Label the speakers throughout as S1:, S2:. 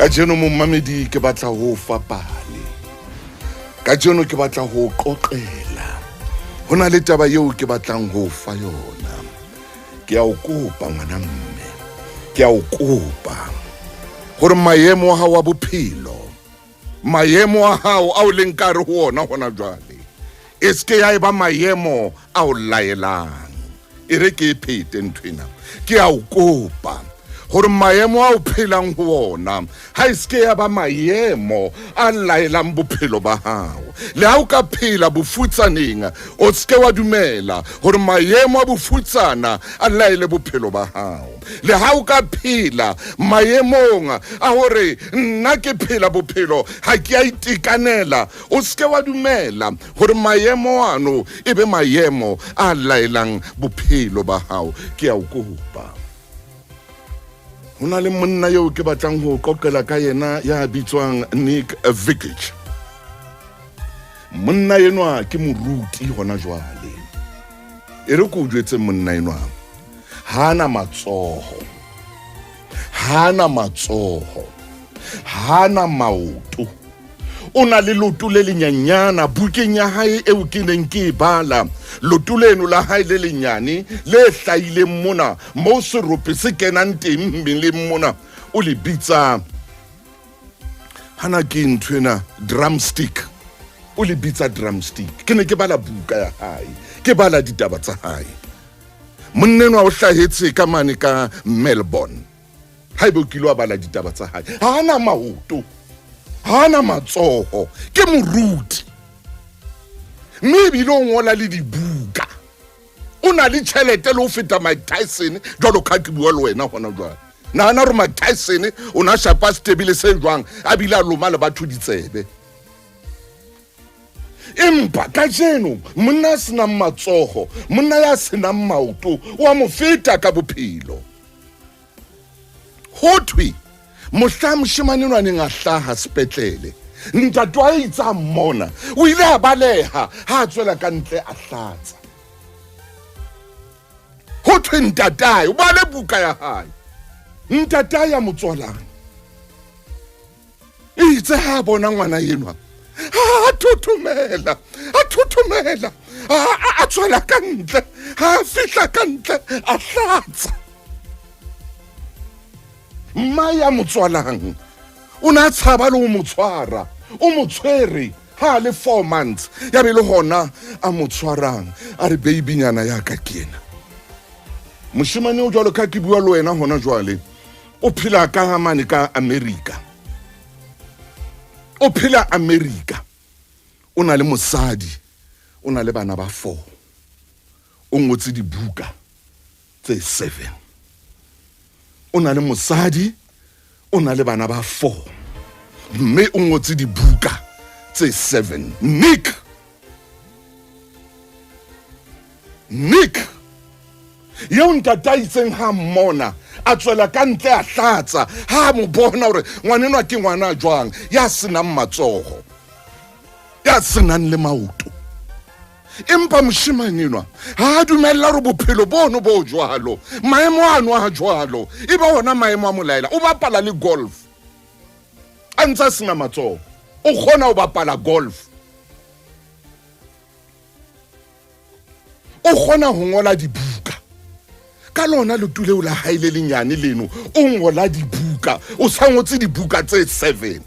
S1: Kajeno momamedi ke batla ho fa pale. Kajeno ke batla ho qoqela. Ho na le taba eo ke batlang ho fa yona. Ke a o kopa ngwana mme. Ke a o kopa gore maemo a hao a bophelo, maemo a hao a o leng ka re ho ona hona jwale, e se ke ya eba maemo a o laelang. E re ke e phete nthwena. Ke a o kopa gore maemo a o phelang ho ona ha e se ke ya ba maemo a laelang bophelo ba hao. Le ha o ka phela bofutsaneng, o se ke wa dumela gore maemo a bofutsana a laele bophelo ba hao. Le ha o ka phela maemong a gore nna ke phela bophelo ga ke a itekanela, o se ke wa dumela gore maemo ano e be maemo a laelang bophelo ba hao. Ke a o kopa. Ho na le monna eo ke batlang ho qoqela ka yena ya bitswang Nick Vujicic. Monna enwa ke moruti hona jwale. E re ke o jwetse, monna enwa ha na matsoho, ha na matsoho, ha na maoto. O na le loto le lenyanyana bukeng ya hae eo ke neng ke e bala. Loto leno la hae le lenyane le hlahileng mona moo serope se kenang teng mmeleng mona, o le bitsa hana ke nthwena drumstick, o le bitsa drumstick. Ke ne ke bala buka ya hae, ke bala ditaba tsa hae. Monna enwa o hlahetse ka mane ka Melbourne. Haebe o kile wa bala ditaba tsa hae, ha ana maoto, ha ana matsoho, ke moruti mme ebile o ngola le dibuka. O na le tjhelete le ho feta Mike Tyson. Jwalo ka ke bua le wena hona jwale, nahana gore Mike Tyson o na shapa setebele se jwang, a bile a loma le batho ditsebe. Empa kajeno monna a senang matsoho, monna ya senang maoto, o a mo feta ka bophelo. Ho thwe mohla moshemane enwa neng a hlaha sepetlele, ntate wa itse a mmona o ile a baleha, ha a tswela ka ntle a hlatsa. Ho thwe ntatae o bale buka ya hae, ntatae ya mo tswalang itse ha a bona ngwana enwa a thothomela, a thothomela, a tswela ka ntle. Ha a fihla ka ntle a hlatsa. Mma ya mo tswalang o ne a tshaba le ho mo tshwara. O mo tshwere ha a le 4 months, ya be le hona a mo tshwarang, a re, "Babynyana ya ka ke ena." Moshemane o jwalo ka ke bua le wena hona jwale o phela ka mane ka America, o phela America, o na le mosadi, o na le bana ba four, o ngotse dibuka tse seven. O na le mosadi, o na le bana ba four, mme o ngotse dibuka tse seven. Nick eo ntate a itseng ha mmona a tswela ka ntle a hlatsa, ha a mo bona gore ngwanenwa ke ngwana jwang ya senang matsogo, ya senang le maoto. Empa moshemane enwa ha a dumella gore bophelo bono bo jwalo, maemo ano a jwalo, e ba ona maemo a molaela. O bapala le golf a ntse a sena matsogo, o kgona ho bapala golf, o kgona ho ngola dibuka ka lona leoto leo la hae le lenyane leno. O ngola dibuka, o sa ngotse dibuka tse seven.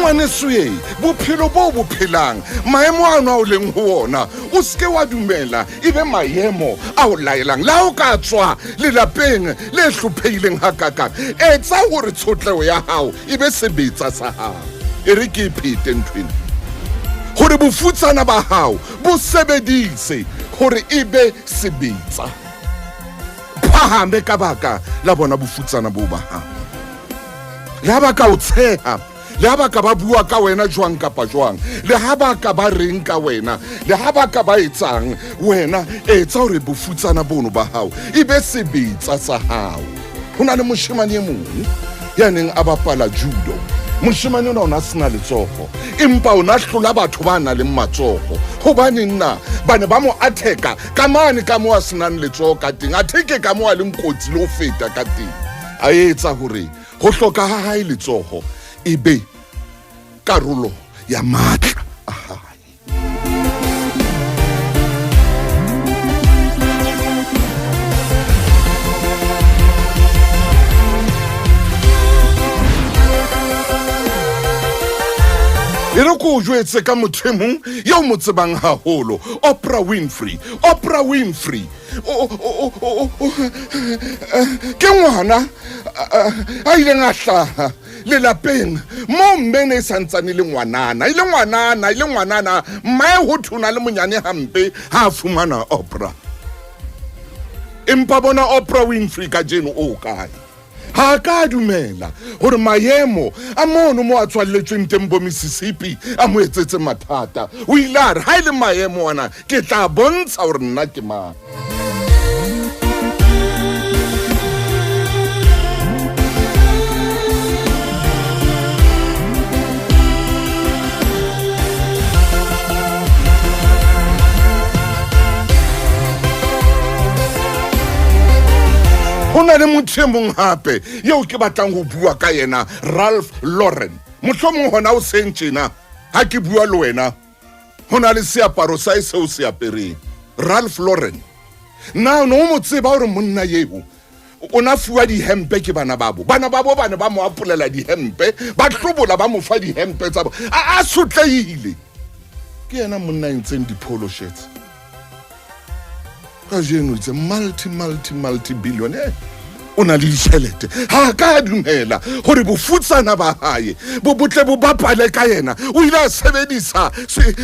S1: Ngwaneso ye, bophelo bo bo phelang, maemo ano a o leng ho ona, o seke wa dumela e be maemo a o laelang. Le ha o ka tswa lelapeng le hlopheileng hakakang, etsa hore tshotleho ya hao e be sebetsa sa hao. E re ke e phete nthwena, gore bofutsana ba hao bo sebedise gore e be sebetsa, phahame ka baka la bona bofutsana bo ba hao. Le ha ba ka o tsheha, le ha ba ka ba bua ka wena jwang kapa jwang, le ha ba ka ba reng ka wena, le ha ba ka ba etsang, wena etsa hore bofutsana bono ba hao e be sebetsa sa hao. Ho na le moshemane e mong ya neng a bapala judo. Moshemane ona o ne a sena letsogo, empa o ne a hlola batho ba nang le matsogo. Hobaneng na? Ba ne ba mo atheka ka mane ka mo a senang letsogo ka teng, athe ke ka mo a leng kotsi le ho feta ka teng. A etsa hore ho hloka ha hae letsogo e be karolo ya matla a hae. E re ko o jwetse ka motho e mong eo mo tsebang haholo, Oprah Winfrey. Oprah Winfrey ke ngwana a ileng a hlaha lelapeng mo mme ne e santsane le ngwanana, e le ngwanana, e le ngwanana, mmae ho thona le monyane hampe ha a fumana Oprah. Empa bona Oprah Winfrey kajeno o kae? Ha a ka a dumela gore maemo a mono mo a tswaletsweng teng bo Mississippi a mo etsetse mathata. O ile a re, ha e le maemo ana, ke tla bontsha gore nna ke mang. Ho na le motho e mong hape eo ke batlang ho bua ka yena, Ralph Lauren. Mohlomong hona o seng tjena ha ke bua le wena, ho na le seaparo sa e seo se apereng. Ralph Lauren. Na o ne o mo tseba hore monna eo o na fuwa dihempe ke bana babo? Bana babo ba ne ba mo apolela dihempe, ba hlobola ba mo fa dihempe tsa bo. A sotlehile. Ke yena monna a entseng di-polo shirts. Kajeno itse multi multi multi billionaire, o na le ditšhelete. Ha a ka a dumela gore bofutsana ba hae bo botle bo bapale ka yena. O ile a sebedisa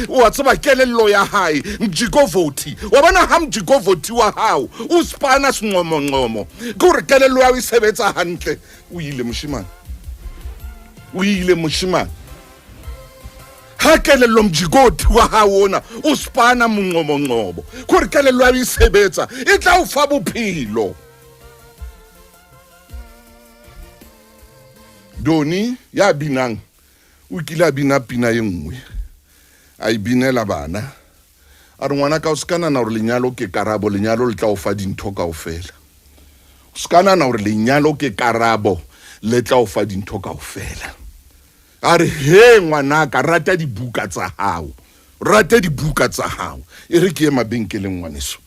S1: wa tseba kelello ya hae, mjikovoti wa bona. Ha mjikovoti wa hao o spana senqomonqomo, ke gore kelello ya hao e sebetsa hantle. O ile moshemane, o ile moshemane. Ha kelello mjikoti wa hao ona o spana monqomonqomo, ke gore kelello ya hao e sebetsa, e tla o fa bophelo. Doni ya binang o kile a bina pina e nngwe, a e binela bana, a re, ngwana ka o se ka nana gore lenyalo ke karabo, lenyalo le tla o fa dintho kaofela. O se ka nana gore lenyalo ke karabo, le tla o fa dintho kaofela. A re, he ngwanaka, rata dibuka tsa hao, rata dibuka tsa hao. E re ke ye mabenkeleng, ngwaneso.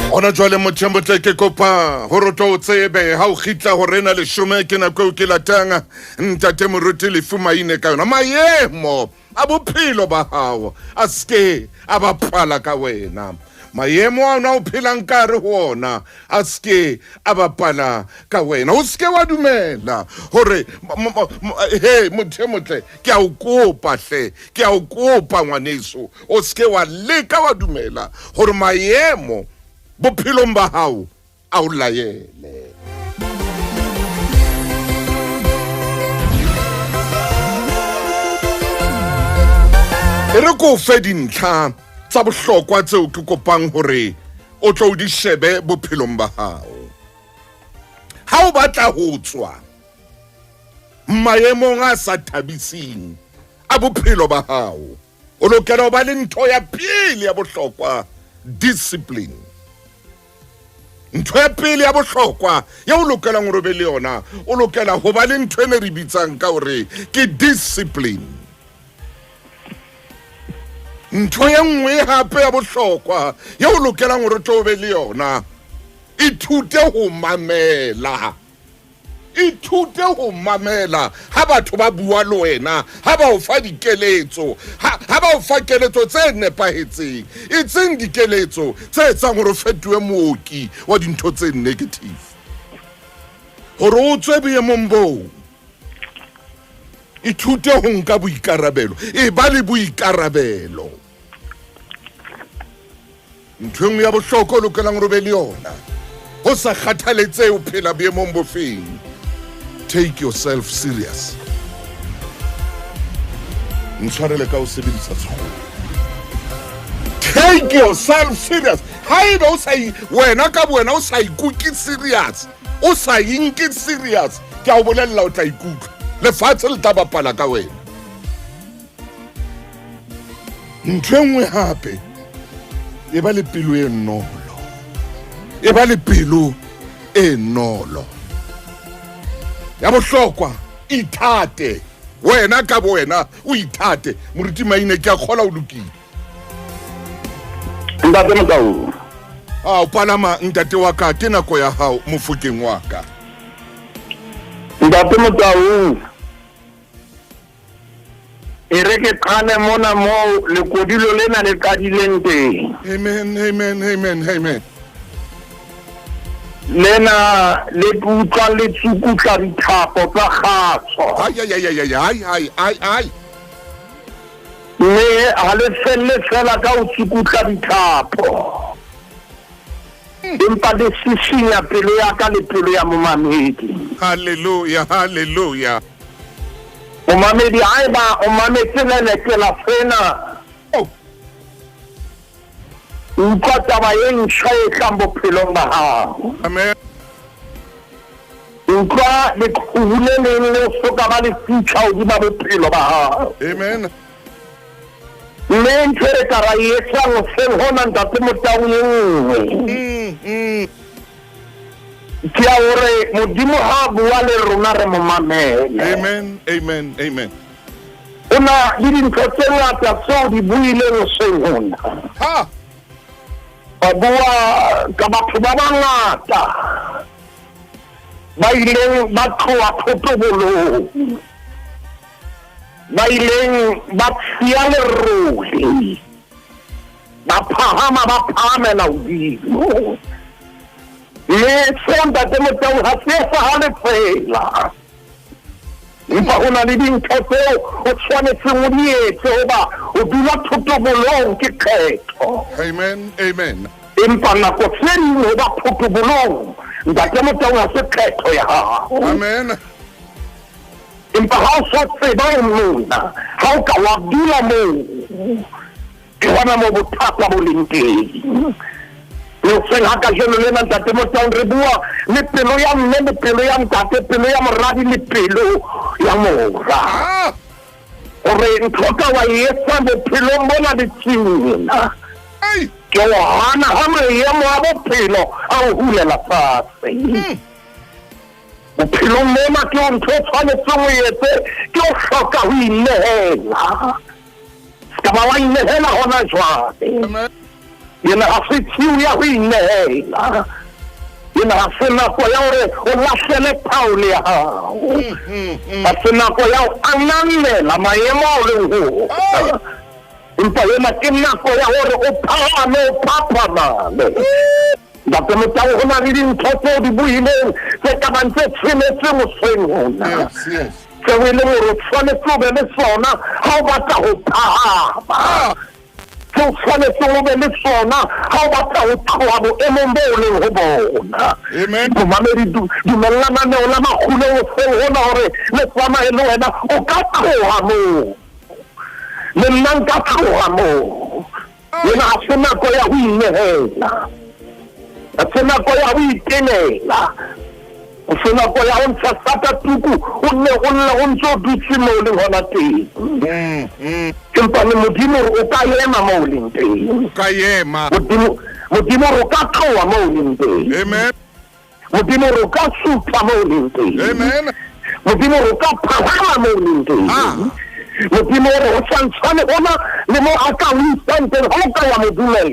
S1: Gona jwale motho motle ke kopa gore o tlo o tsebe ha o kgitla gore na leshome ke nako eo ke latang ntate moruti Lefu Maine ka yona. Maemo a bophelo ba gago a seke a bapala ka wena. Maemo a ona o phelang ka re go ona a seke a bapala ka wena. O seke wa dumela gore he motho e motle, ke a o kopa hle, ke a o kopa ngwaneso, o seke wa leka wa dumela gore maemo bophelong ba gago a o laele. E re ko fe dintlha tsa bohlokwa tseo ke kopang hore o tlo o di shebe bophelong ba hao. Ha o batla ho tswa maemong a sa thabising a bophelo ba hao, o lokela ho ba le ntho ya pele ya bohlokwa, discipline. Ntho ya pele ya bohlokwa ya o lokelang hore o be le yona, o lokela ho ba le ntho e ne re bitsang ka hore ke discipline. Ntho e nngwe hape ya bohlokwa ya o lokelang hore o tlo be le yona, ithute ho mamela. Ithute ho mamela ha batho ba bua le wena, ha ba o fa dikeletso, ha ba o fa keletso tse nepahetseng, e tseng dikeletso tse etsang hore o fetohe mooki wa dintho tse negative, hore o tswe boemong boo. Ithute ho nka boikarabelo, e ba le boikarabelo. Ntho e nngwe ya bohlokwa o lokelang hore o be le yona, ho sa kgathaletsehe o phela boemong bofeng, take yourself serious. Ntshwarele ka ho sebedisa sekgowa. Take yourself serious. Haeba o sa wena ka bowena o sa ikuke serious, o sa inke serious, ke a o bolella o tla ikutlwa. Lefatshe le tla bapala ka wena. Ntho e nngwe hape, e ba le pelo e nolo. E ba le pelo e nolo. Ya bohlokwa, ithate. Wena ka bo wena o ithate. Moruti Maine, ke a kgola o lokile.
S2: Ntate Motau.
S1: A o palama ntate wa ka, ke nako ya hao mofokeng wa ka.
S2: Ntate Motau. E re ke qale mona moo lekodilo lena le qadileng teng.
S1: Amen, amen, amen, amen.
S2: Lena le utlwa le tsukutla dithapo tsa kgaso.
S1: Ai, ai, ai, ai, ai, ai, ai, ai.
S2: Mme ha le felle fela ka ho tsukutla dithapo. Empa le sisinya pelo ya ka le pelo ya momamedi.
S1: Hallelujah, hallelujah.
S2: Momamedi, haeba o mametse lelekela sena,
S1: Oh.
S2: utlwa taba e ntjha e tlang bophelong ba hao.
S1: Amen.
S2: Utlwa leqhubu le leng le soka ba le fitlha hodima bophelo ba hao.
S1: Amen.
S2: Mme ntho e re ka ra e etsang hoseng hona, Ntate Motau, e nngwe. Ke ya hore Modimo ha a bua le rona re mo mamele.
S1: Amen, amen, amen.
S2: O na le dintho tse ngata tseo di buileng hoseng hona.
S1: Ha.
S2: Ba bua ka batho ba bangata ba ileng ba tloha thotobolong. Ba ileng ba tshiya lerole, ba phahama ba phahamela hodimo. Mme seo Ntate Motau ha se etsahale feela. Empa ho na le dintho tseo o tshwanetseng o di etse hoba o dula thotobolong ke kgetho.
S1: Amen, amen.
S2: Empa nako tse ding ho ba thotobolong, Ntate Motau, ha se kgetho ya hao.
S1: Amen.
S2: Empa ha o so tseba o mona, ha o ka wa dula moo, ke hona moo bothata bo leng teng. Le hoseng ha kajeno lena, Ntate Motaung, re bua le pelo ya mme le pelo ya ntate, pelo ya moradi le pelo ya mora. Hore ntho ka wa e etsa bophelong bona le tsena, ke o hana ha maemo a bophelo a o hulela fatshe. Bophelong mona ke ntho o tshwanetseng o etse ke o hloka ho inehela. Se ba wa inehela hona jwale. Ena ha se tshiu ya ho inehela. Ena ha se nako ya hore o lahlele thaole ya hao. Ha se nako ya ho ananela maemo ao leng ho. Empa ena ke nako ya hore o phahame, o phaphamale. Ntate Motau, ho na le dintho tseo di buileng tse ka bang tse tsheletseng hoseng hona.
S1: Yes, yes.
S2: Tseo e leng hore o tshwanetse o be le sona ha o batla ho phahama. Tseo tshwanetseng o be le sona ha o batla ho tloha boemong bo o leng ho bona.
S1: Amen.
S2: Momamedi, dumella maneo la makgulong hoseng hona hore le tsamaye le wena. O ka tloha moo. Le nna nka tloha moo. Ena ha se nako ya ho inehela. Ha se nako ya ho itenela. Ha se nako ya ho ntsha sata tuku o nne o lle o ntse o dutse moo o leng hona teng. Empa le Modimo o ka ema moo o leng teng.
S1: O ka ema.
S2: Modimo, Modimo o ka tloha moo o leng teng.
S1: Amen.
S2: Modimo o ka sutha moo o leng teng.
S1: Amen.
S2: Modimo o ka phahama moo o leng teng. Modimo o re ho tshwantshwane hona le mo a ka o isang teng ha o ka wa mo dumela.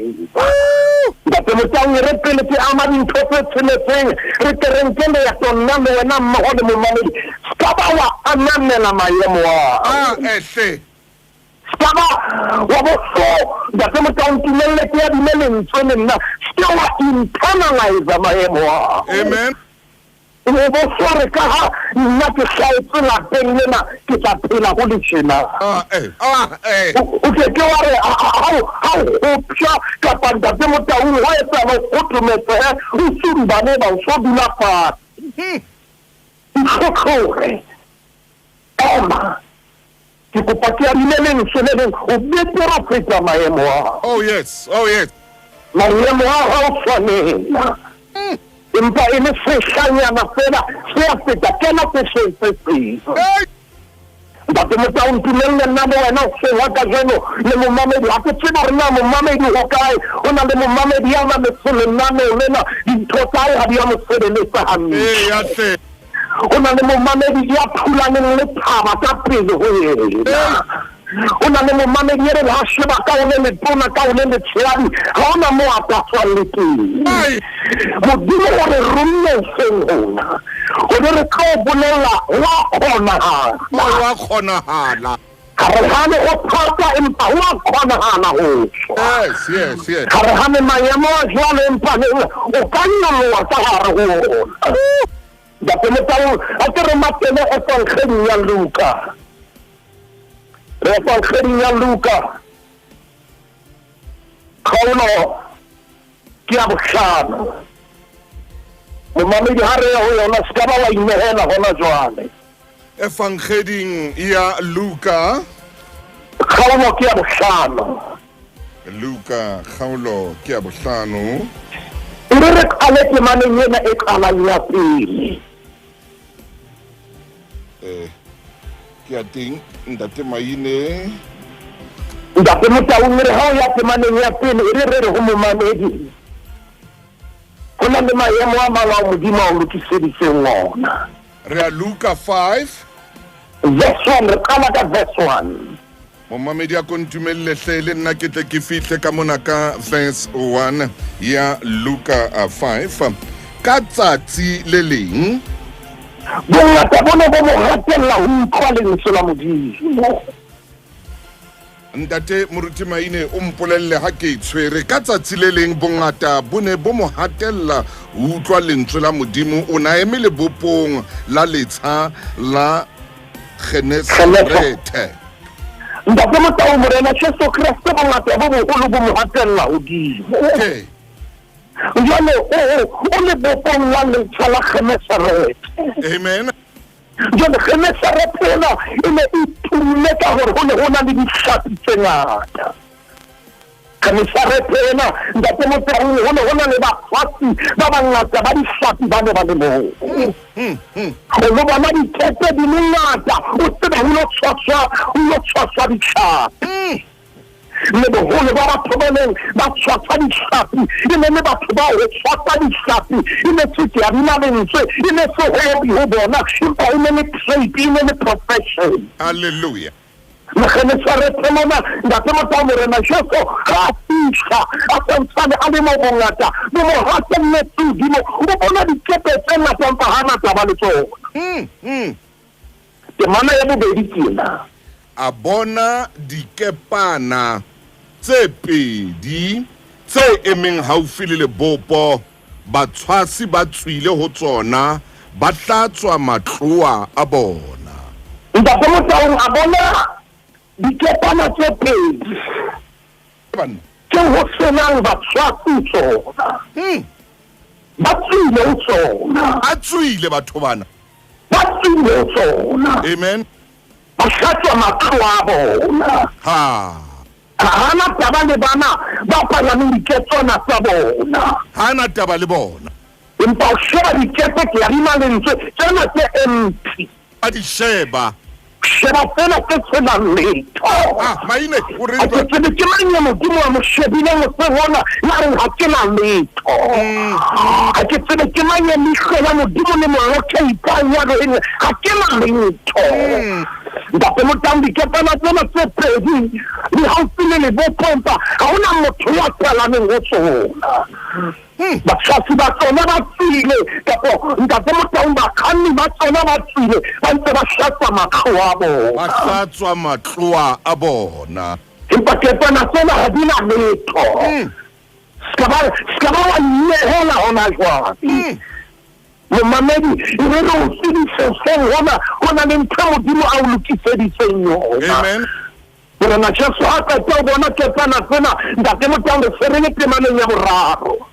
S2: Ntate Motau, e re pele ke ama dintho tse tsheletseng, re ke re nke leeto nna le wena mmoho le momamedi. Se ka ba wa ananela maemo ao.
S1: Ah, ehle.
S2: Se ka ba wa bo so, Ntate Motau, ntumelle ke adime lentswe le nna. Se ke wa internalize maemo ao.
S1: Amen.
S2: O bo sware ka ha nna ke hlahetse lapeng lena ke tla phela go le tjena.
S1: Ah, eh, ah, eh.
S2: O ke ke wa re ha o kgopša kapa Ntate Motaung hwa etsahala o kgothometsehe o sudubane eba o so dula fatshe. Itlhotlhore. Ema. Ke kopa ke adime lentswe le leng, o betere ho feta maemo a.
S1: Oh yes, oh yes.
S2: Maemo a ha o tshwanela. Empa e le sehlanyana fela se a feta, kena sehleng se seng.
S1: Hey!
S2: Ntate Motau, ntumelle nna le wena hoseng ha kajeno le momamedi. Ha ke tsebe hore na momamedi ho kae. Ho na le momamedi ya mametseng lenaneo lena, dintho tsa hae ha di a mo sebeletsa hantle.
S1: Eya hle.
S2: Ho na le momamedi ya thulaneng le thaba ka pele ho yena. Ho na le momamedi e reng ha sheba ka ho le letona ka ho le letshehadi, ha hona moo a ka tswang le teng. Modimo o re romme hoseng hona hore re tlo bolella ho a kgonahala.
S1: Ho a kgonahala.
S2: Ha re hane ho thata empa ho a kgonahala ho tswa.
S1: Yes, yes, yes.
S2: Ha re hane maemo a jwalo empa o ka nyoloha ka hare ho ona. Ntate Motau, a ke re matele Efangeding ya Luka. Re Efangeding ya Luka. Kgaolo ke ya bohlano. Momamedi ha re ya ho yona se ka ba wa inehela hona jwale.
S1: Efangeding ya Luka.
S2: Kgaolo ke ya bohlano.
S1: Luka kgaolo ke ya bohlano.
S2: E re re qale temaneng ena e qalang ya pele.
S1: Eh, ke ya teng Ntate Maine.
S2: Ntate Motaung re ha o ya temaneng ya pele e re re re ho momamedi ho na le maemo a mang ao Modimo a o lokiseditseng ona.
S1: Re ya Luka 5.
S2: Verse 1, re qala ka verse 1.
S1: Momamedi a ko ntumelle hle le nna ke tle ke fihle ka mona ka verse 1 ya Luka 5. Ka tsatsi le leng
S2: Bongata bo ne bo mo hatella ho utlwa lentswe la Modimo.
S1: Ntate Moruti Maine o mpolelle ha ke e tshwere. Ka tsatsi le leng bongata bo ne bo mo hatella ho utlwa lentswe la Modimo. O na eme lebopong la letsha la Genesarethe.
S2: Ntate Motau, Morena Jesu Kreste bongata bo boholo bo mo hatella hodimo.
S1: Okay.
S2: Jwale o o lebopong la letsha la Genesarethe.
S1: Amen.
S2: Jwale Genesarethe ena e ne e tumme ka hore ho ne ho na le dihlapi tse ngata. Genesarethe ena, Ntate Motaung, ho ne ho na le batshwasi ba bangata ba dihlapi ba ne ba le moo. O lo bona dikepe di le ngata, o tsebe ho lo tshwaswa, ho lo tshwaswa ditlhapi. Le boholo ba batho ba neng ba tshwasa dihlapi e ne le batho bao ho tshwasa dihlapi e ne se ke a bina lentswe, e ne se hobby ho bona, empa e ne le trade, e ne le profession.
S1: Hallelujah.
S2: Le Genesarethe mona, Ntate Motao, Morena Jesu ha a fihla a santsane a le mo bongata bo mo hatelletse hodimo, o bona dikepe tse ngata empa ha na taba le tsona. Temana ya bobedi ke ena.
S1: A bona dikepana tse pedi tse emeng haufi le lebopo, batshwasi ba tswile ho tsona, ba hlatswa matlowa a bona.
S2: Ntate Motaung a bona dikepana tse pedi
S1: Banna.
S2: tseo ho senang batshwasi ho tsona. Ba tswile ho tsona.
S1: Ba tswile batho bana.
S2: Ba tswile ho tsona.
S1: Amen.
S2: Ba hlatswa matlowa a bona.
S1: Ha.
S2: Ha hana taba le bana ba palameng diketswana tsa bona.
S1: Ha na taba le bona.
S2: Empa o sheba dikepe ke adima lentswe tsena tse empty.
S1: A di sheba.
S2: Sheba tsena tse senang letho.
S1: Ah, Maine, o reng
S2: Ha ke tsebe ke mang ya Modimo a mo shebileng hoseng hona ya reng ha ke na letho. Ha ke tsebe ke mang ya leihlo la Modimo le mo locateang ya reng ha ke na letho. Ntate Motang, dikepana tsena tse pedi di haufi le lebopo empa ha hona motho ya palameng ho tsona. Batshwasi ba tsona ba tswile, kapo Ntate Motaung, bakganni ba tsona ba tswile, ba ntse ba hlatswa matloa a bona.
S1: Ba hlatswa matloa a bona.
S2: Empa kepana tsena ha di na letho. Ska ba wa inehela hona jwale. Momamedi, e re re o tsebise hoseng hona, ho na le ntho e Modimo a o lokiseditseng yona.
S1: Amen.
S2: Morena Jesu ha qeta ho bona ketsana tsena, Ntate Motaung, re se re le temaneng ya boraro.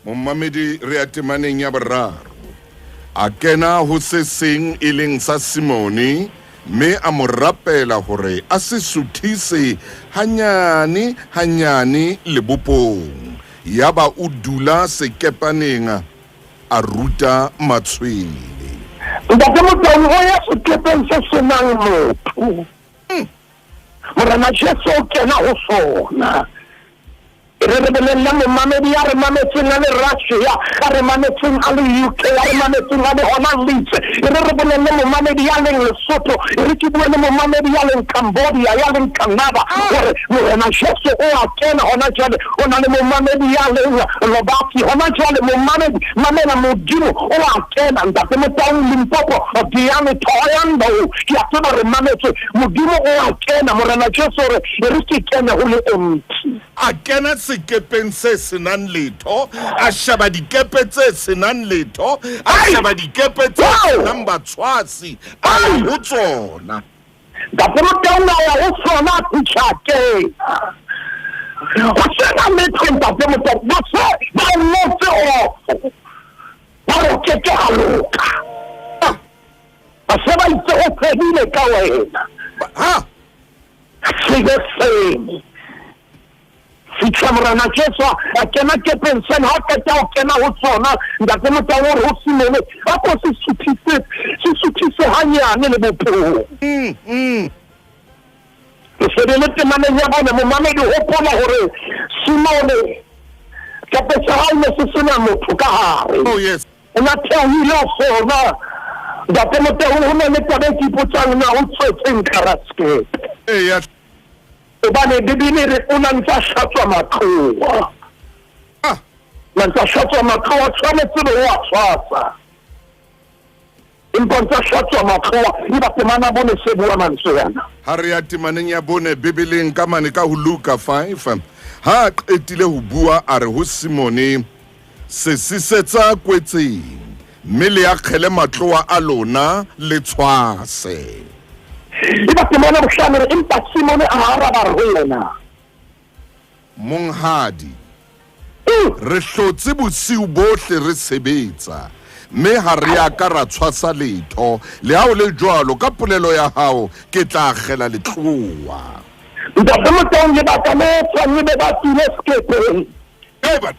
S1: Momamedi, re ya temaneng ya boraro. A kena ho se seng e leng sa Simone, mme a mo rapela hore a se suthise hanyane hanyane lebopong. Yaba o dula sekepaneng a ruta matshwele.
S2: Ntate Motaung o ya sekepeng se se nang motho. Morena Jesu o kena ho sona. E re re bolelle momamedi ya re mametseng a le Russia, a re mametseng a le UK, a re mametseng a le hona Leeds. E re re bolelle momamedi ya leng Lesotho, e re ke bue le momamedi ya leng Cambodia, ya leng Canada, hore Morena Jesu o a kena hona jwale. O na le momamedi ya leng Lobatsi hona jwale. Momamedi, mamela, Modimo o a kena. Ntate Motaung, Limpopo, Diane, Thohoyandou, ke a tseba re mametse. Modimo o a kena. Morena Jesu o re, E re ke kene ho le empty.
S1: A kena sekepeng se se nang letho, a sheba dikepe tse se nang letho, a sheba dikepe tse se nang batshwasi, a ya ho tsona.
S2: Ntate Motaung a ya ho sona, a fihla a kena. Ho se na letho, Ntate Motaung, ba se ba ngotse off, ba re o ke ke ha loka. Ba se ba itse ho fedile ka wena.
S1: Ha!
S2: Sebe sene. Fihla Morena Jesu a kena kepeng sena, ha qeta ho kena ho sona, Ntate Motaung o re ho Simone, a ko se suthise, se suthise hanyane le bopong. Ke se be le temaneng ya bone, momamedi hopola hore Simone kepe sa hae ne se sena motho ka hare.
S1: Oh yes.
S2: O na theohile ho sona. Ntate Motaung, ho na le taba e ke ipotsang na o tswetseng ka hara sekepe.
S1: Eya.
S2: Hobane Bibele e re o na ntse a hlatswa matloa.
S1: Ah.
S2: Na ntse a hlatswa matloa, tshwanetse be o a tshwasa. Empa ntse a hlatswa matloa, eba temana bone se bua mantswe ana.
S1: Ha re ya temaneng ya bone Bibeleng ka mane ka ho Luka 5, ha a qetile ho bua a re ho Simone, Sesisetsa kwetseng, mme le akgele matloa a lona le tshwase.
S2: Eba temana bohlano re, empa Simone a araba a re ho yena,
S1: Monghadi, re hlotse bosiu bohle re sebetsa, mme ha re a ka ra tshwasa letho. Leha ho le jwalo, ka polelo ya hao ke tla akgela letlowa.
S2: Ntate Motaung, lebaka le etsang ebe ba tswile sekepeng.
S1: Eba.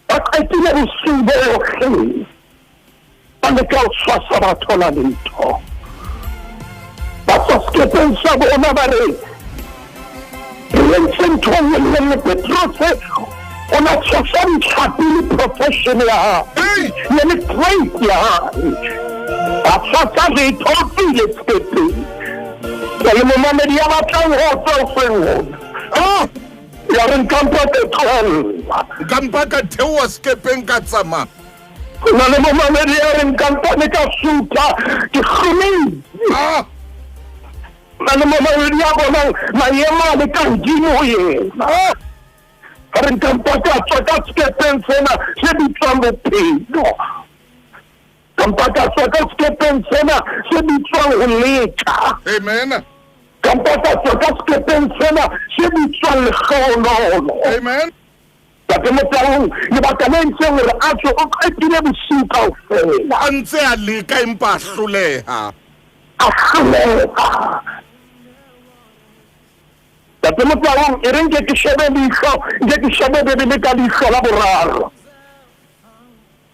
S2: Ba qetile bosiu bohle ba leka ho tshwasa ba thola letho. Ba tswa sekepeng sa bona ba re, re entse ntho e nngwe le e nngwe. Petrose o na tshwasa ditlhapi le profession ya hae, ne le trade ya hae. Ba tshwasa letho, o tswile sekepeng. Ke le momamedi ya batlang ho tswa hoseng hona.
S1: Ah!
S2: Ya re nka mpa ka tlohella.
S1: Nka mpa ka theoha sekepeng ka tsamaya.
S2: Ho na le momamedi ya re nka mpa ne ka sutha ke hlomile.
S1: Ah!
S2: Na le momamedi ya bonang maemo a le ka hodimo ho yena.
S1: Ah!
S2: A re nka mpa ka tswa ka sekepeng sena se bitswang bophelo. Ka mpa ka tswa ka sekepeng sena se bitswang ho leka.
S1: Amen.
S2: Ka mpa ka tswa ka sekepeng sena se bitswang lehlohonolo.
S1: Amen.
S2: Tate Motaung, lebaka le entseng hore a tswe, o qetile bosiu kaofela.
S1: A ntse a leka empa a hloleha.
S2: A hloleha. Tate Motaung, e re nke ke shebe leihlo, nke ke shebe Bibele ka leihlo la boraro.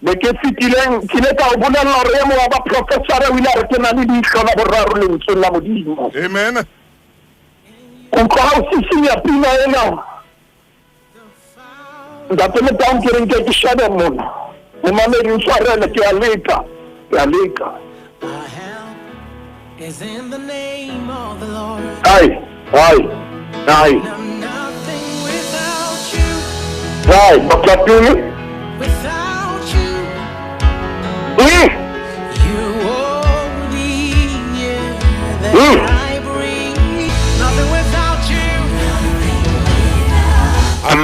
S2: Beke e fetileng, ke ile ka o bolella hore e mong wa baprofesara o ile a re ke na le leihlo la boraro Lentsweng la Modimo.
S1: Amen.
S2: Ke utlwa ha o sisinya pina ena. Ntate Motaung, ke re nke ke shebe mona. Momamedi, ntshwarele, ke a leka, ke a leka. Ai, ai, ai. Ai, Batlapele. Mm. Mm.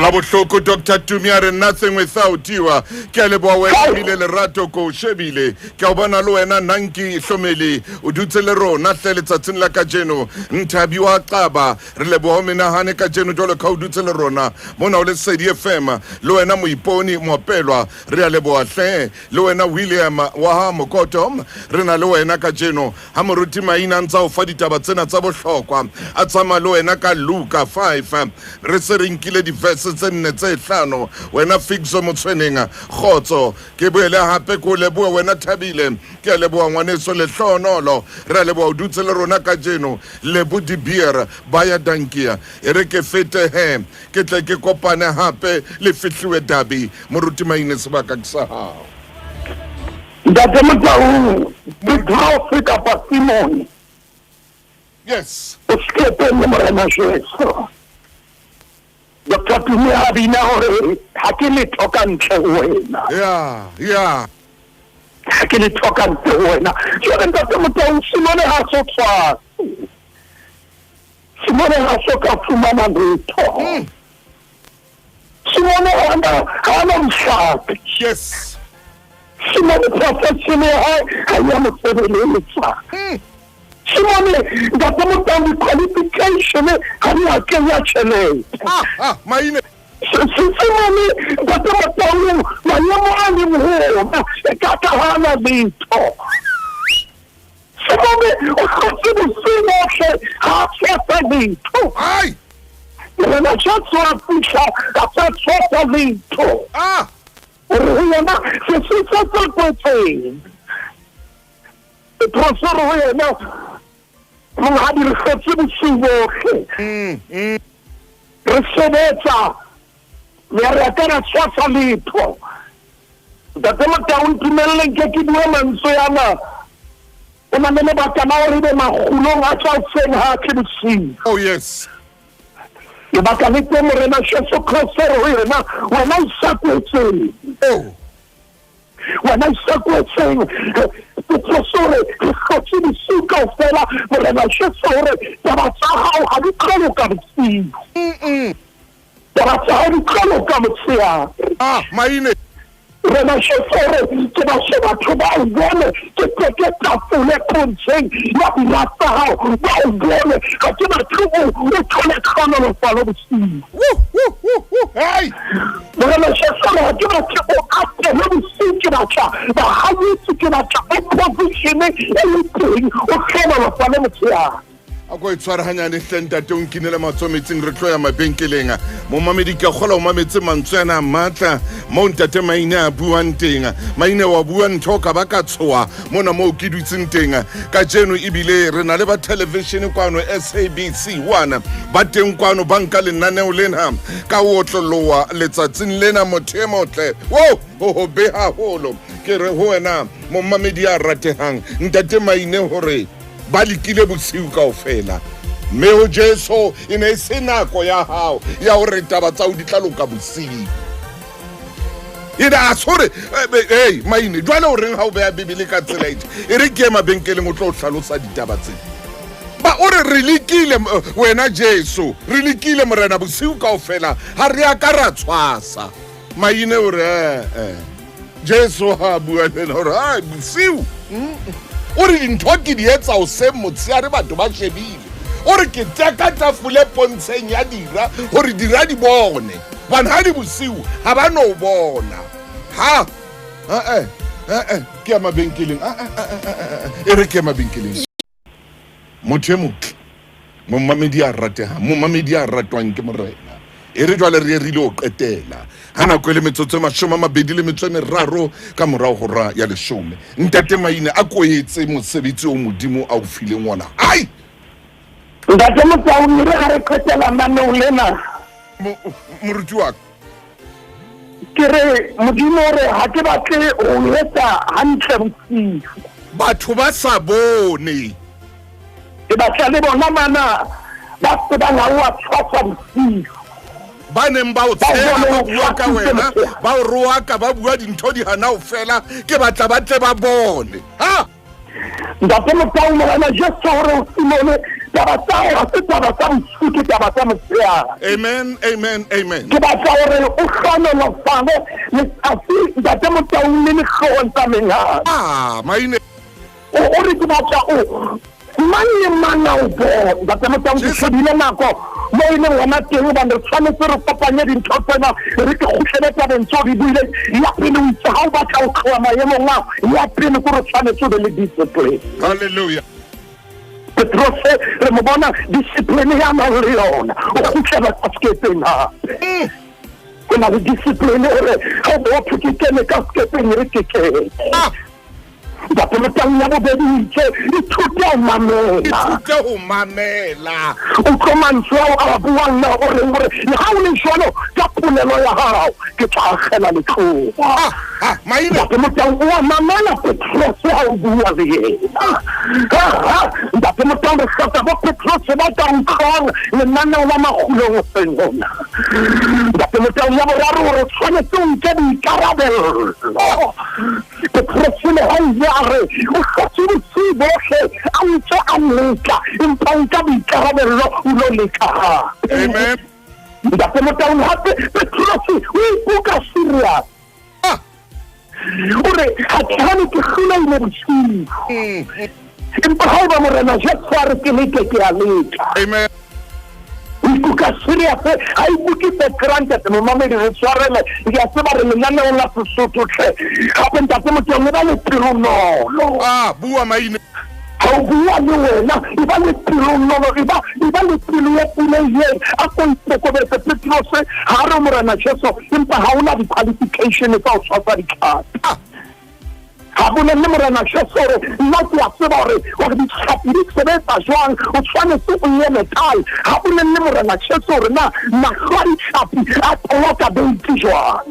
S1: La bohloko Dr Tumi a re nothing without you. Ke a leboha wena ebile lerato ko o shebile. Ke a o bona le wena Nanki Hlomeli o dutse le rona hle letsatsing la kajeno. Nthabi wa Qaba re leboha o menahane kajeno jwalo ka o dutse le rona mona o Lesedi FM. Le wena Moiponi Moapelwa re a leboha hle. Le wena William wa ha Mokoto re na le wena kajeno. Ha moruti Maina a ntsa o fa ditaba tsena tsa bohlokwa a tsamaya le wena ka Luka 5 re se re nkile diverse tse nne tse hlano. Wena Fixo Motshweneng kgotso ke boele hape ko leboha wena Thabile ke a leboha ngwaneso Lehlohonolo re a leboha o dutse le rona kajeno. Lebo di Beer ba ya dankia e re ke fete he ke tle ke kopane hape le fihliwe dabi. Moruti Maine sebaka ke sa hao.
S2: Ntate Motaung, Petrose kapa Simone.
S1: Yes.
S2: O sekepeng le Morena Jesu. Dr. Tumi a bina hore ha ke letho ka ntle ho wena.
S1: Yeah, yeah.
S2: Ha ke letho ka ntle ho wena. Jwale Ntate Motaung, Simone ha so tshwase. Simone ha so ka fumana letho. Simone ha na ha na mohlape.
S1: Yes.
S2: Simone profession ya hae ha ya mo sebeletsa. Simone ntate Motaung di-qualification ha di a kenya tjhelete.
S1: Ah, ah, maine.
S2: Simone ntate Motaung maemo a leng ho ona e ka ka ha na letho. Simone o hlotse bosiu bohle ha a tshwasa letho.
S1: Ai.
S2: Morena Jesu a fihla a sa tshwasa letho.
S1: Ah.
S2: O re ho yena sesosa se kwetseng. Petrose o re ho yena monghadi re hlotse bosiu bohle. Re sebetsa mme ha re a ka ra tshwasa letho. Ntate Motau ntumelle nke ke bue mantswe ana. O na le lebaka la hore ebe makgulong a tswa hoseng ha a tle bosiu.
S1: Oh yes.
S2: Lebaka le teng Morena Jesu Kreste re ho yena wena o sa kwetseng.
S1: Oh.
S2: Wena o sa kwetseng. Petrose o re re hlotse bosiu kaofela. Morena Jesu o re taba tsa hao ha di tlo loka bosiu. Taba tsa hao di tlo loka motshehare.
S1: Ah, maine.
S2: Rena Jesu o re ke batle batho ba o bone ke tle ke tafole pontsheng ya dira tsa hao ba o bone ga ke batle o o thole tlhonolofalo bosiu.
S1: Woo, woo, woo, woo. Hey.
S2: Morena Jesu o re ga ke batle o atlehe bosiu ke batla bahanyetsi ke batla opposition e le teng o tlhonolofale motshehare.
S1: A ko e tshware ganyane hle ntate o nkinele matsoho metsing re tlo ya mabenkeleng. Momamedi ke a kgola o mametse mantswe ana a matla moo ntate Maine a buang teng. Maine wa bua ntho ka ba ka tshoa mona moo ke dutseng teng kajeno ebile re na le ba television kwano SABC 1 ba teng kwano ba nka lenaneo lena ka otloloa letsatsing lena motho e motle wo ho hobe haholo. Ke re ho wena momamedi ya ratehang ntate Maine hore ba lekile bosiu kaofela mme ho Jesu e ne e se nako ya hao ya hore taba tsa o di tla loka bosiu. E ne a tshore ei Maine jwale o reng ha o beha Bibele ka tsela e e re ke ye mabenkeleng o tlo hlalosa ditaba tse ba o re re lekile wena Jesu re lekile Morena bosiu kaofela ha re a ka ra tshwasa. Maine o re eh Jesu ha bua le ena o re ai bosiu o re dintho ke di etsa hoseng motshehare batho ba shebile. O re ke teka tafole pontsheng ya dira hore dira di bone bana ha di bosiu ha ba no bona. Ha eh eh ke ya mabenkeleng e re ke ya mabenkeleng. Motho e motle momamedi a ratehang momamedi a ratwang ke Morena e re jwale re ye re ile ho qetela ha nako e le metsotso e 23 ka morao hora ya 10. Ntate Maine a ko etse mosebetsi o Modimo a o fileng wona. Ai!
S2: Ntate Motaung e re ha re qetela naneo lena.
S1: Moruti wa ka.
S2: Ke re Modimo o re ha ke batle ho etsa hantle bosiu.
S1: Batho ba sa bone.
S2: Ke batla le bona mana ba tsebang ha o a tshwasa bosiu.
S1: Ba neng ba o tsheha ba bua ka wena ba o roaka ba bua dintho di hana ho fela ke batla ba tle ba bone. Ha!
S2: Ntate Motau Morena Jesu hore o Simone Taba tsa hao ha se taba tsa bosiu, ke taba tsa motshehare.
S1: Amen, amen, amen.
S2: Ke batla hore o hlohonolofale letsatsi Ntate Motaung le lihloohong tsa mengata.
S1: Ah, maine.
S2: O re ke batla o mang le mang a o bone. Ntate Motaung, ke shebile nako mo e leng hona teng hobane re tshwanetse re kopanye dintho tsena re ke kgutlele tabeng tseo di buileng. Ya pele o itse ha o batla ho tloha maemong ao, ya pele ke hore o tshwanetse o be le discipline.
S1: Hallelujah.
S2: Petrose re mo bona discipline ya nang le yona, o kgutlela ka sekepeng hape. O na le discipline hore ha o thwe ke kene ka sekepeng re ke kene. Ntate Motaung, ya bobedi o itse ithute ho mamela.
S1: Ithute ho mamela.
S2: Utlwe mantswe ao a buang na o reng hore le ha o le jwalo ka polelo ya hao ke tla akgela letlowa. Ntate Motaung o a mamela Petrose ha o bua le yena. Ntate Motaung, re hloka bo Petrose ba ka utlwang lenaneo la makgulong hoseng hona. Ntate Motaung, ya boraro hore tshwanetse o nke boikarabello. Petrose le ha ile a re o hlotse bosiu bohle a ntse a leka, empa o nka boikarabello o lo leka hape.
S1: Amen.
S2: Ntate Motaung, hape Petrose o ikuka serious. O re ha ke hane ke hlolehile bosiu. Empa haeba Morena Jesu a re ke leke, ke a leka.
S1: Amen.
S2: O ikuka serious, ha ikuke for granted. Momamedi, re tshwarele, ke a tseba re lenaneong la Sesotho tlhe. Gape Ntate Motaung, e ba le pelonolo.
S1: Ah, bua maine.
S2: Ha o bua le wena, e ba le pelonolo, e ba e ba le pelo e bulehileng. A ko ikokobetse. Petrose ha re Morena Jesu, empa ha ona di-qualification tsa ho tshwasa ditlhapi. Ha bolelle Morena Jesu hore nna ke a tseba hore hore ditlhapi di sebetsa jwang, o tshwanetse o eme kae. Ha bolelle Morena Jesu hore na mahlo a ditlhapi a toloka beiti jwang.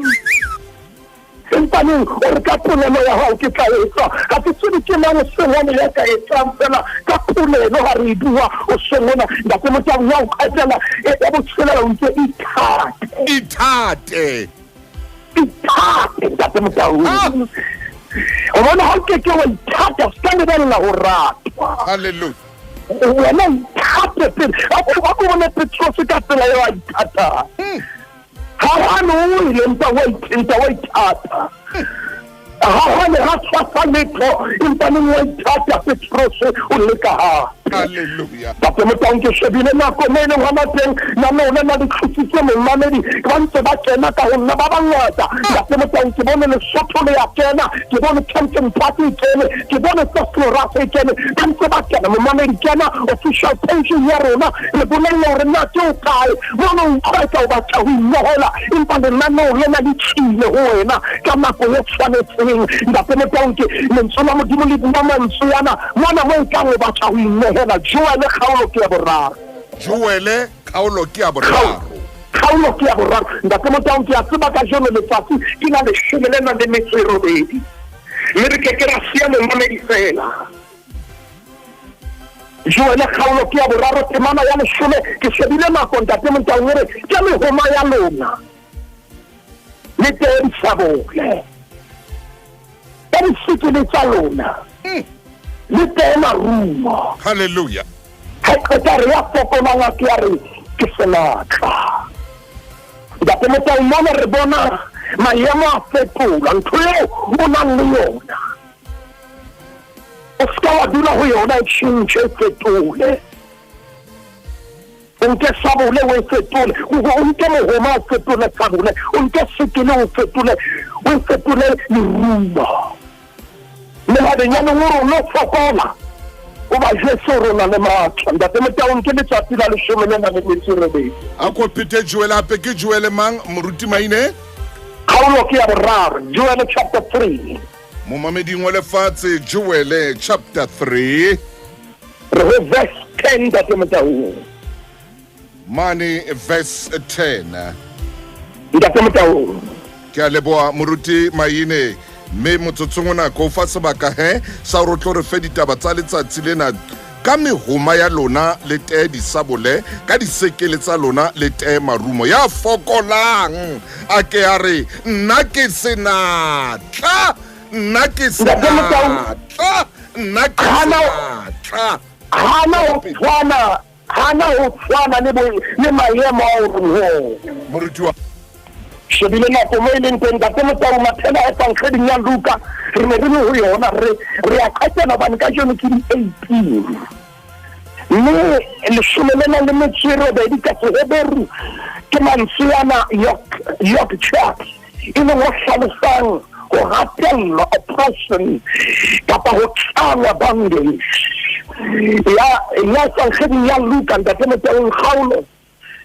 S2: Empa neng o re ka polelo ya hao ke tla etsa, ha ke tsebe ke mang sengwana ya ka etsang fela ka polelo ha re e bua o sengwana. Ntate Motaung, ya ho qetela ya botshelela o itse ithate.
S1: Ithate.
S2: Ithate, Ntate Motaung. O bona ha o ke ke wa ithata, o ska lebella ho ratwa.
S1: Hallelujah.
S2: Wena ithate pele. A ko bone Petrose ka tsela eo a ithatang. Ha hane o ile empa wa ithenta, wa ithata. Ha hane ha tshwasa letho, empa neng wa ithata Petrose o leka hape.
S1: Hallelujah.
S2: Ntate Motaung, ke shebile nako mo e leng hona teng nameo lena le tlositse momamedi ba ntse ba kena ka ho nna ba bangata. Ntate Motaung, ke bone Lesotho le ya kena, ke bone Kempton Park e kene, ke bone Vosloorus e kene, ba ntse ba kena. Momamedi, kena official page ya rona, re bolelle hore na ke o kae mono o utlwa eka o batla ho inehela, empa lenaneo lena le tlile ho wena ka nako e tshwanetseng. Ntate Motaung, ke lentswe la Modimo le bua mantswe ana mona mo e kang o batla ho inehela. Joele kgaolo ke ya boraro.
S1: Joele kgaolo ke ya boraro.
S2: Kgaolo ke ya boraro. Ntate Motaung, ke a tseba kajeno letsatsi ke la leshome le nang le metso e robedi, mme re ke ke ra siya momamedi fela. Joele kgaolo ke ya boraro, temana ya leshome. Ke shebile nako, Ntate Motaung, e re ke mehoma ya lona le tee disabole, ka disekele tsa lona le tee marumo.
S1: Hallelujah.
S2: Ha qeta re ya fokolang a ke ya re ke senatla. Ntate Motaung, mona re bona maemo a fetola ntho eo o nang le yona. O ska wa dula ho yona, e tjhentjhe, e fetole. O nke sabole o e fetole, o nke mohoma o fetole sabole, o nke sekele o fetole, o e fetole lerumo. Mehabenyaneng o rona o fokola, o ba jwetse hore o na le matla. Ntate Motaung, ke letsatsi la leshome le nang le metso e robedi.
S1: A ko phete Joele hape, ke Joele mang, Moruti Maine?
S2: Kgaolo ke ya boraro, Joele chapter 3.
S1: Momameding wa lefatshe, Joele chapter 3.
S2: Re ho verse 10, Ntate Motaung.
S1: Mane verse 10.
S2: Ntate Motaung.
S1: Ke a leboha Moruti Maine, mme motsotsong ona ko fa sebaka he sa hore o tlo re fe ditaba tsa letsatsi lena. Ka mehoma ya lona le tee disabole, ka disekele tsa lona le tee marumo. Ya fokolang a ke a re, nna ke senatla, nna ke
S2: Ntate Motaung.
S1: senatla, nna ke
S2: Hana-
S1: senatla.
S2: Hana ho tshwana, hana ho tshwana le bo le maemo a o reng ho.
S1: Moruti wa
S2: Shebile nako mo e leng teng, Ntate Motau, maphela Evangeling ya Luka, re ne re le ho yona, re re a qetela hobane kajeno ke di-18. Mme leshome le nang le metso e robedi ka Seheberu ke mantswe ana yok yok chat e leng ho hlalosang ho hatellwa, oppression, kapa ho tlangwa, bondage. Ya ya Evangeli ya Luka, Ntate Motaung, kgaolo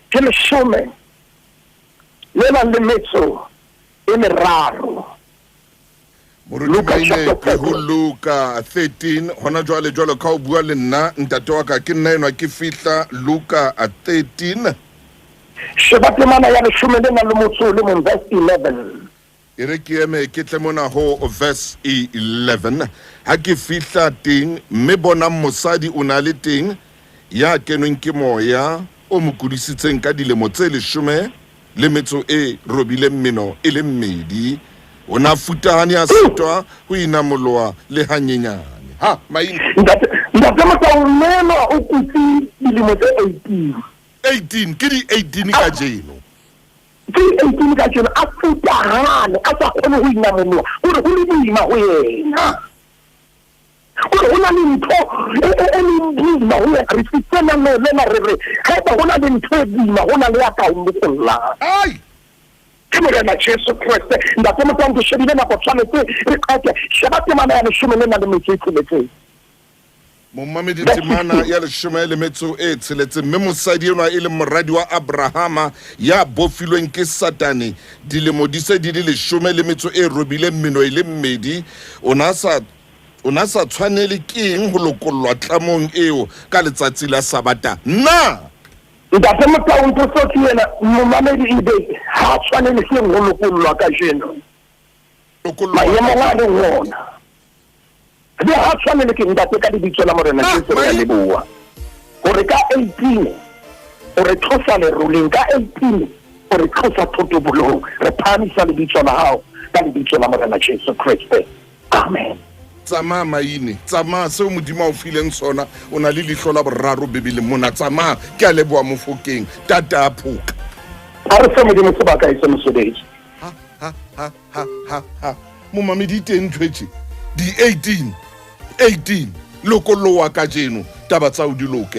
S2: ke leshome le nang le metso e meraro.
S1: Moruti
S2: Luka
S1: Maine
S2: chapter
S1: ke ho
S2: 13.
S1: Luka 13 hona jwale jwalo ka o bua le nna ntate wa ka ke nna enwa ke fihla Luka 13.
S2: Sheba temana ya leshome le nang le motso o le mong, verse 11.
S1: E re ke eme ke tle mona ho verse 11 ha ke fihla teng mme bonang mosadi o na le teng ya kenweng ke moya o mo kudisitseng ka dilemo tse leshome le metso e robileng meno e le mmedi. O na futahane a sitwa ho inamoloha le hanyenyane. Ha, maina.
S2: Ntate, Ntate Motau, mme enwa o kutse dilemo tse 18.
S1: 18, ke di 18 kajeno.
S2: Ke di 18 kajeno, a futahane, a sa kgone ho inamoloha, hore ho le boima ho yena. Kore ho na le ntho e, e, e leng boima ho yena. Re fitsena no lena re re, haeba ho na le ntho e boima, ho na le ya ka o lokollang.
S1: Ai!
S2: Ke Morena Jesu Kreste. Ntate Motang, ke shebile nako tshwanetse re qete. Sheba temana ya leshome le nang le metso e tsheletseng.
S1: Momamedi temana ya leshome le metso e tsheletseng. Mme mosadi enwa e leng moradi wa Abrahama ya bofilweng ke Satane dilemo di se di le leshome le metso e robileng meno e le mmedi, o na sa o na sa tshwanele ke eng ho lokollwa tlamong eo ka letsatsi la Sabata na?
S2: Ntate Motaung, potso ke ena, momamedi ebe ha tshwanele ke eng ho lokollwa kajeno?
S1: Lokollwa
S2: Maemong a leng ona. Le ha tshwanele ke ntate ka lebitso la Morena
S1: Ah,
S2: Jesu re a
S1: Maria.
S2: leboha. Hore ka 18 o re tlosa leroleng, ka 18 o re tlosa thotobolong, re phahamisa lebitso la hao ka lebitso la Morena Jesu Kreste. Amen.
S1: Tsamaya Maine, tsamaya seo Modimo a o fileng sona, o na le leihlo la boraro Bibeleng mona, tsamaya. Ke a leboha Mofokeng, tata a phoka.
S2: A re fe Modimo sebaka e se mosebetsi.
S1: Ha ha ha ha ha ha. Momamedi teng ntho e tje. Di 18 18 lokoloha kajeno taba tsa o di loke.